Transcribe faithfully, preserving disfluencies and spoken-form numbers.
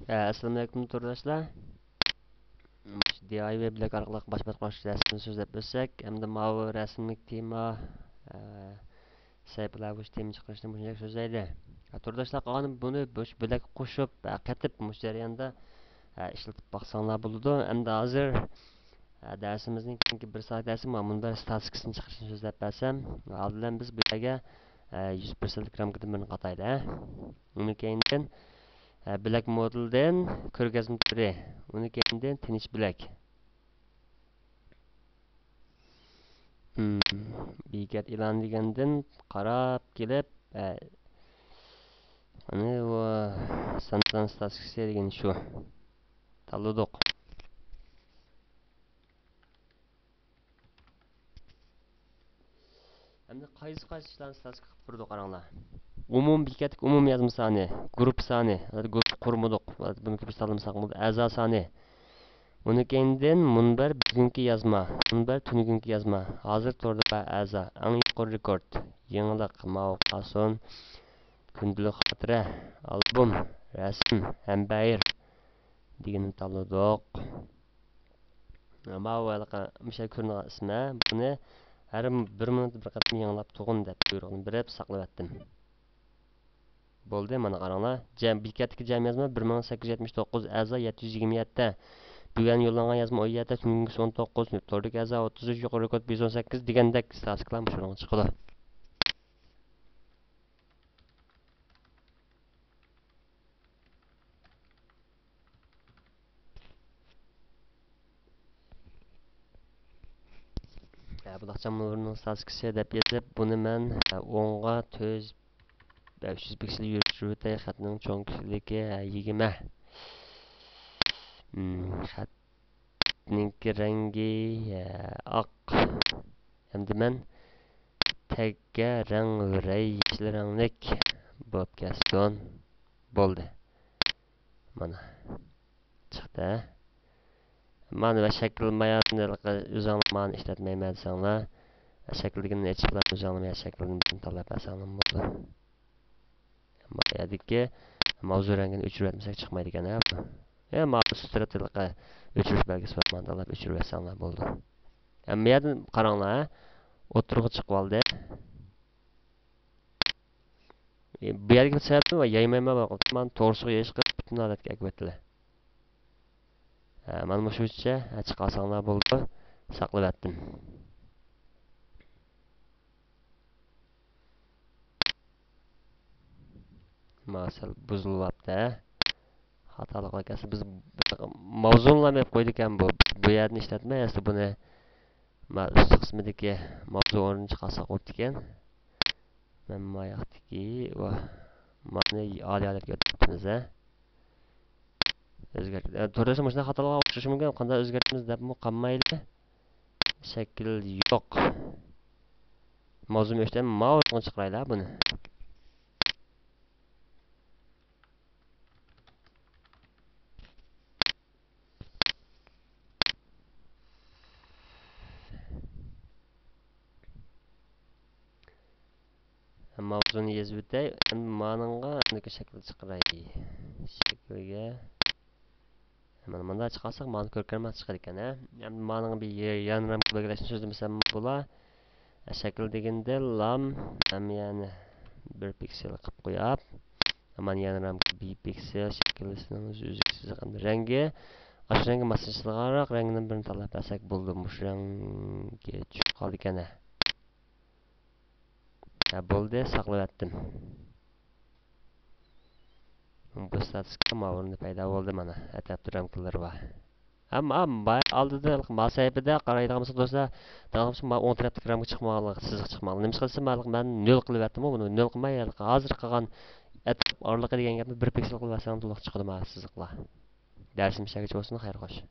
ئە، ئەسسالامۇئەلەيكۇم تورداشلار. مۇشۇ دى ئاي ۋەي بىلەك ئارقىلىق باش باشقۇرۇش دەرسىنى سۆزلەپ ئۆتسەك، ئەمدى ماۋۇ رەسىملىك تېما، ئە، سەھىپىلەر بويىچە تېما چىقىرىشنى مۇشۇنداق سۆزلەيلى. ئە، تورداشلار قالغان بۇنى مۇشۇ بىلەك قوشۇپ، ئە، قېتىپ مۇشۇ جەرياندا، ئە، ئىشلىتىپ باقساڭلار بولىدۇ. ئەمدى ھازىر، ئە، دەرسىمىزنىڭ كېيىنكى بىر سائەت دەرسى مۇنبەر ستاتىستىكىسىنى چىقىرىشنى سۆزلەپ بەرسەم، ئالدى بىلەن بىز بۇ يەرگە، ئە، يۈز پىرسەنتلىك رامكىدىن بىرنى قاتايلى، ھە. ئۇنىڭ كەينىدىن، ئە، بىلەك مودېلدىن كۆرگەزمە تۈرى، ئۇنىڭ كەينىدىن تىنچ بىلەك. مم، بېكەت ئېلان دېگەندىن قاراپ كېلىپ، ئە، ئەنە ئۇ سان، سان ستاتىستىكىسى دېگەن شۇ. تاللىدۇق. ئەمدى قايسى، قايسى ئىشلارنى ستاتىستىكا قىلىپ تۇرىدۇ، قاراڭلار. ئومۇمىي بېكەتتىكى ئومۇمىي يازما سانى، گۇرۇپپا سانى، ھازىر گۇرۇپپا قۇرمىدۇق، ھازىر بۇنى كۆپ سانلىمىساق بولىدۇ. ئەزا سانى. ئۇنىڭ كەينىدىن مۇنبەر بۈگۈنكى يازما، مۇنبەر تۈنۈگۈنكى يازما، ھازىر توردا بار ئەزا، ئەڭ يۇقىرى رېكورد، يېڭىلىق، ماۋۇ قاسۇن، كۈندىلىك خاتىرە، ئالبوم، رەسىم، ھەمبەيىر دېگىنىنى تاللىدۇق. ماۋۇ ھېلىقى مۇشۇ كۆرۈنىدىغان ئىسمى، بۇنى ھەر بىر مىنۇتتا بىر قېتىم يېڭىلاپ تۇرغىن دەپ بۇيرۇقنى بېرىپ ساقلىۋەتتىم. بولدى، مانا قاراڭلار. جەم، بېكەتتىكى جەم يازما بىر مىڭ سەككىز يۈز يەتمىش توققۇز، ئەزا يەتتە يۈز يىگىرمە يەتتە، بۈگۈن يوللانغان يازما ئون يەتتە، تۈنۈگۈنكىسى ئون توققۇز، توردىكى ئەزا ئوتتۇز ئۈچ، يۇقىرى رېكورد بىر يۈز ئون سەككىز دېگەندەك ئىستاتىستىكىلار مۇشۇنىڭغا چىقىدۇ. ھە، بۇلاقچام نۇرىنىڭ ستاتىستىكىسى دەپ يېزىپ، بۇنى مەن، ھە، ئوڭغا تۆت يۈز، ھە، ئۈچ يۈز پىكسېل يۈرۈشتۈرۈۋېتەي. خەتنىڭ چوڭ كىچىكلىكى، ھە، يىگىرمە. مم، خەتنىڭكى رەڭگى، ھە، ئاق. ئەمدى مەن تەگكە رەڭ بېرەي، يېشىل رەڭلىك بولۇپ كەتسۇن. بولدى. مانا. چىقتى. مانا ۋە شەكىل مايانى ئۆزۈڭلار مانا ئىشلەتمەيمەن دېسەڭلار، شەكىل دېگىننى ئېچىپلا ئۆزۈڭلار شەكىلدىن بىرنى تاللاپ بەرسەڭلار بولىدۇ. ما يەردىكى ماۋزۇ رەڭگىنى ئۆچۈرۈۋەتمىسەك چىقمايدىكەن ھە بۇ. يا ماۋۇ ئۈستى تەرەپتە ئۆچۈرۈش بەلگىسى بار، مانا تاللاپ ئۆچۈرۈۋەتسەڭلار بولىدۇ. ھەممە يەردىن قاراڭلار ھە. ئوتتۇرىغا چىقىۋالدى. بۇ يەرگە سەۋەبنى يايمايمەن، مانا توغرىسىغا يېيىشقا پۈتۈن ھالەتكە ئەكىۋەتتىلە. ھە، مانا مۇشۇنچە، ھە، چىقارساڭلار بولىدۇ، ساقلىۋەتتىم. مانا سەل بۇزۇلۇۋاپتۇ، ھە. خاتالىقلار كەلسە بىز ماۋزۇنى ئېلىپ قويىدىكەن بۇ. بۇ يەردىن ئىشلەتمەي، ئەسلى بۇنى مانا ئۈستى قىسمىدىكى ماۋزۇ ئورنىنى چىقارساق بوپتىكەن. مەن ماياقتىكى، ۋاھ، مانى ئالىي ھالەتكە ئۆتۈپتىمىز ھە. ئۆزگەرت-، ئە، تۇرۇشى مۇشۇنداق خاتالىققا ئۇچرىشى مۇمكىن، قانداق ئۆزگەرتىمىز دەپمۇ قالمايلى. شەكىل يوق. ماۋزۇم ئۆچتى، ماۋۇ چىقىرايلى بۇنى. ماۋزۇنى يېزىۋېتەي. ئەمدى مانىڭغا ئەمدىكى شەكىل چىقىراي. شەكىلگە. مانا مۇنداق چىقارساق، مانا كۆركەم چىقىدىكەن ھە. ئەمدى مانىڭغا بىر يا-، يان رامكا بەلگىلەشنى سۆزلىمىسەم بولا. شەكىل دېگەندە لام، ھەم يەنە بىر پىكسېل قىلىپ قوياپ. مانا يان رامكا بىر پىكسېل شەكىللىسىنىڭ ئۈزۈك سىزىق ئەمدى رەڭگى. ئاشۇ رەڭگە ماسلىشىدىغانراق رەڭگىدىن بىرنى تاللاپ بەرسەك بولىدۇ. مۇشۇ رەڭگە چۈشۈپ قالىدىكەن ھە. ھە، بولدى، ساقلىۋەتتىم. بۇ ستاتىستىكا ماۋۇ ئورنىدا پەيدا بولدى، مانا، ئەتراپتا رامكىلىرى بار. ئەمما، ئەمما بايا ئالدىدا ما سەھىپىدە قارايدىغان بولسا، دوستلار، دەل مانا ئوڭ تەرەپتىكى رامكا چىقمىغانلىقى، سىزىق چىقمىغانلىقى. نېمىشقا دېسە، مەن نېل قىلىۋەتتىمغۇ بۇنى. نېل قىلماي، ھازىر قالغان ئەتراپ ئارىلىقى دېگەن گەپنى بىر پىكسېل قىلىۋەتسەڭ، تولۇق چىقىدۇ مانا سىزىقلار. دەرسىم شەگىچە بولسۇن، خەير خوش.